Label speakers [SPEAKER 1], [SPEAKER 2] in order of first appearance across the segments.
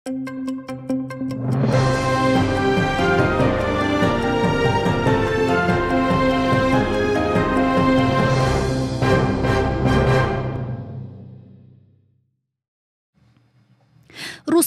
[SPEAKER 1] Rus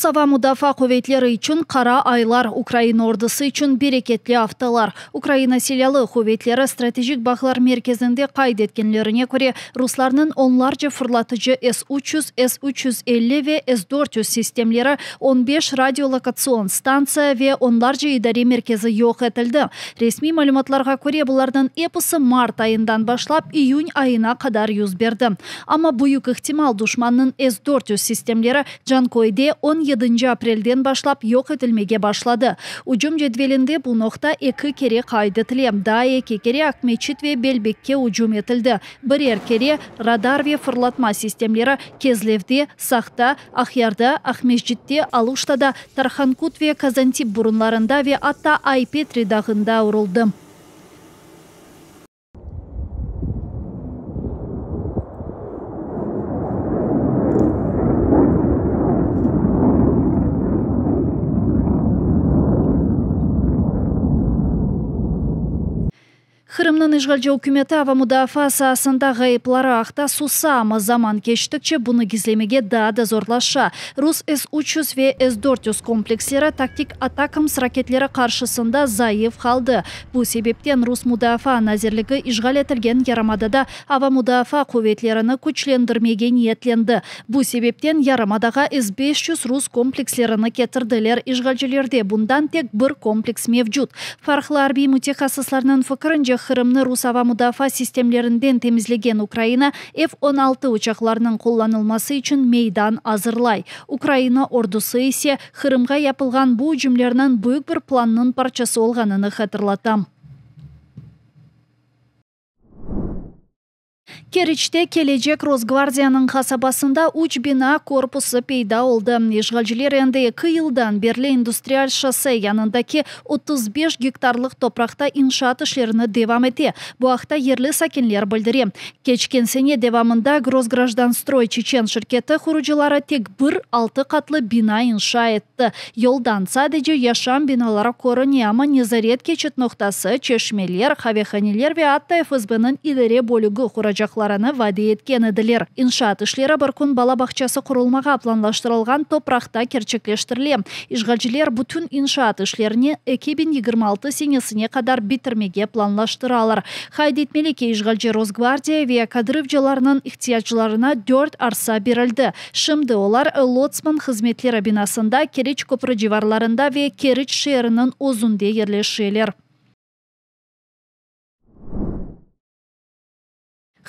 [SPEAKER 1] ava mudafaa quvetleri içün qara aylar, Ukraina ordusı içün bereketli aftalar. Ukraina Silâlı quvetleri Stratejik bağlar merkezinde qayd etkenlerine köre, ruslarnıñ onlarca fırlatıcı S-300, S-350 ve S-400 sistemleri, on beş radiolokatsion stantsiya ve onlarca idare merkezi yoq etildi. Resmiy malümatlarğa köre, bularnıñ episi mart ayından başlap iyün ayına qadar yüz berdi. Amma büyük ihtimal, duşmannıñ S-400 sistemleri Canköyde on yedinci aprelden başlap yoq etilmege başladı. Ücüm cedvelinde bu noqta eki kere qayd etile. Daa eki kere Aqmeçit ve Belbekke ücüm etildi. Birer kere radar ve fırlatma sistemleri Kezlevde, Saqta, Aqyarda, Aqmescitte, Aluştada, Tarhankut ve Kazantip burunlarında ve atta Ay-Petri dağında uruldı. Qırımnıñ işğalci ükümeti ava mudafaa saasında ğayıpları aqta susa, amma zaman keçtikçe bunı gizlemege daa da zorlaşa. Rus S-300 ve S-400 kompleksleri taktik ATACMS raketleri qarşısında zayıf qaldı. Bu sebepten rus Mudafaa nazirligi işğal etilgen yarımadada ava mudafaa quvetlerini küçlendirmege niyetlendi. Bu sebepten yarımadağa S-500 rus komplekslerini ketirdiler, işğalcilerde bundan tek bir kompleks mevcut. Farqlı arbiy mütehassıslarnıñ fikirince, Qırımnı rus ava mudafaa sistemlerinden temizlegen Ukraina F-16 uçaqlarınıñ qullanılması içün meydan azırlay. Ukraina ordusı ise, Qırımğa yapılğan bu ücümlerniñ büyük bir plannıñ parçası olğanını hatırlata. Keriçte kelecek Rosgvardiyanıñ qasabasında üç bina korpusı peyda oldı. İşğalciler endi eki yıldan berli İndustrial şosse yanındaki 35 gektarlıq topraqta inşaat işlerini devam ete. Bu aqta yerli sakinler bildire. Keçken sene devamında Grosgrajdanstroy çeçen şirketi qurucıları tek bir altı qatlı bina inşa etti. Yoldan sadece yaşam binaları körüne, amma nezaret keçit noqtası, çeşmeler, qavehaneler ve atta FSBniñ idare bölügi quracaqlarını vade etken ediler. İnşaat işleri bir kün bala bağçası qurulmağa planlaştırılğan topraqta kerçekleştirile. İşğalciler bütün inşaat işlerini 2026 senesine qadar bitirmege planlaştıralar. Qayd etmeli ki, işğalci Rosgvardiya ve kadırıvcılarnıñ ihtiyaclarına dört arsa berildi. Şimdi olar Lotsman hızmetleri binasında, Keriç köprü civarlarında ve Keriç şeeriniñ özünde yerleşeler.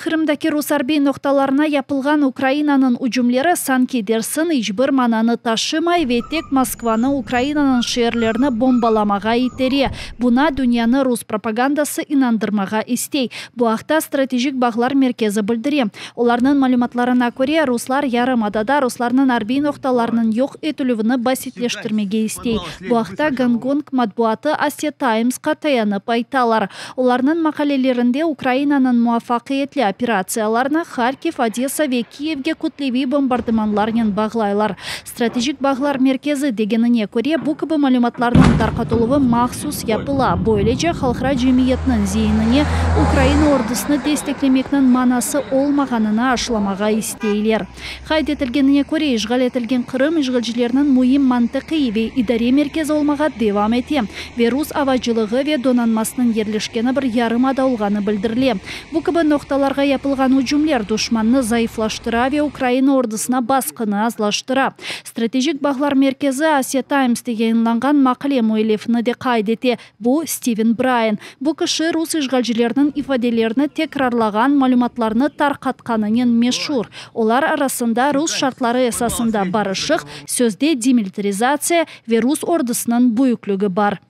[SPEAKER 1] Qırımdaki rus arbiy noqtalarına yapılğan Ukrainanıñ ücümleri sanki dersin iç bir mananı taşımay ve tek Moskvanı Ukrainanıñ şeerlerini bombalamağa itere. Buna dünyanı rus propagandası inandırmağa istey. Bu aqta Stratejik bağlar merkezi bildire. Olarnıñ malümatlarına köre, ruslar yarımadada ruslarnıñ arbiy noqtalarınıñ yoq etilüvini basitleştirmege istey. Bu aqta Gongong matbuatı Asia Timesqa tayanıp aytalar. Olarnıñ maqalelerinde Ukrainanıñ muvafaqiyetli operatsiyalarını Harkiv, Odesa ve Kiyevge kütleviy bombardımanlarnen bağlaylar. Stratejik bağlar merkezi degenine köre, bu kibi malümatlarnıñ tarqatıluvı mahsus yapıla, böylece halqara cemiyetniñ zeinine Ukraina ordusını desteklemekniñ manası olmağanını aşılamağa isteyler. Qayd etilgenine köre, işğal etilgen Qırım işğalcilerniñ müim mantıqiy ve idare merkezi olmağa devam ete ve rus avacılığı ve donanmasınıñ yerleşkeni bir yarımada olğanı bildirile. Bu kibi noqtalarğa yapılğan ücümler duşmannı zayıflaştıra ve Ukraina ordusına basqını azlaştıra. Stratejik bağlar merkezi Asia Timeste yayınlanğan maqale müellifini de qayd ete, bu Stiven Brayan. Bu kişi rus işğalcileriniñ ifadelerini tekrarlağan malümatlarnı tarqatqanınen meşur. Olar arasında rus şartları esasında barışıq, sözde demilitarizatsiya ve rus ordusınıñ büyüklügi bar.